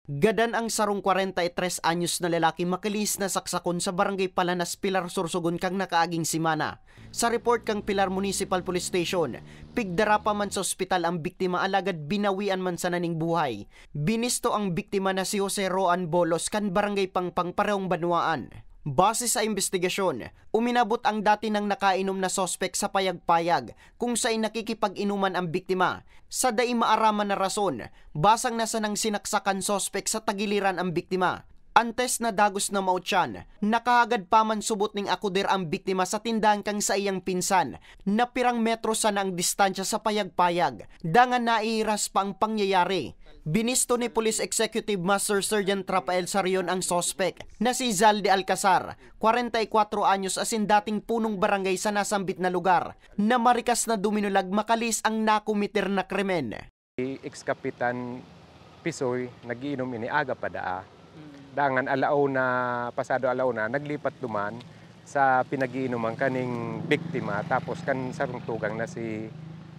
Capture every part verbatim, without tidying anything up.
Gadan ang sarong kwarenta y tres anyos na lalaki makilis na saksakon sa Barangay Palanas, Pilar, Sorsogon kan nakaaging semana. Sa report kan Pilar Municipal Police Station, pigdara pa man sa ospital ang biktima alagad binawian man sana ning buhay. Binisto ang biktima na si Jose Roan Bolos kan Barangay Pangpang, parehong banwaan. Base sa imbestigasyon, uminabot ang dati nang nakainom na suspek sa payag-payag kung saen nakikipag-inuman ang biktima. Sa dai maaraman na rason, basang na sanang sinaksak kan suspek sa tagiliran ang biktima. Antes na dagos na mautyan, nakahagad pa man subot ning akudir ang biktima sa tindahan kan saiyang pinsan, na pirang metro sana ang distansya sa payag-payag. Dangan naihiras pa ang pangyayari. Binisto ni Police Executive Master Sergeant Rafael Sarion ang suspek na si Zaldi Alcazar, kwarenta y kwatro anyos, asin dating punong barangay sa nasambit na lugar, na marikas na duminulag makalis ang nakometer na krimen. Si ex-kapitan Pisoy, nag-iinom ini aga pa daa. Dangan alauna, pasado alauna, naglipat duman sa pinag-iinuman kaning biktima, tapos kan sarong tugang na si,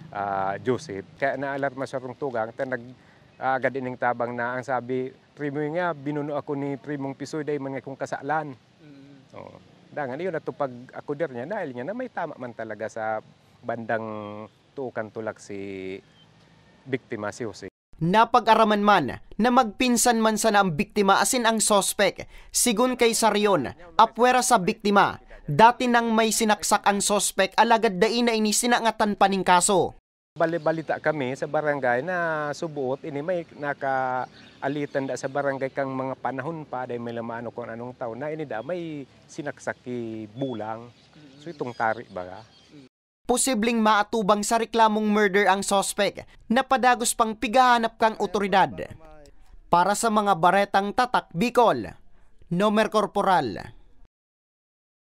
ah, Joseph. Kaya naalarma sarong tugang, ta nag-, agad ining tabang na ang sabi, "Primo nga, binuno ako ni Primong Pisoy, dai man nga akong kasalan." Oo. Dangan, iyon, at pag-akudir niya, nail niya na may tama man talaga sa bandang tuo kan tulak si biktima, si Jose. Napag-araman man na magpinsan man sana ang biktima asin ang suspek. Sigon kay Sarion, apwera sa biktima, dati nang may sinaksak ang suspek alagad dai na ini sinangatan pa ning kaso. Bali-balita kami sa barangay na subuot ini may nakaalitan da sa barangay kan mga panahon pa, dai man lang maano kun anong taon na ini da may sinaksak ki bulang. So, itong tari baga. Posibleng maatubang sa reklamong murder ang suspek na padagos pang pighahanap kan otoridad. Para sa mga baretang Tatak Bicol, Nomer Corporal.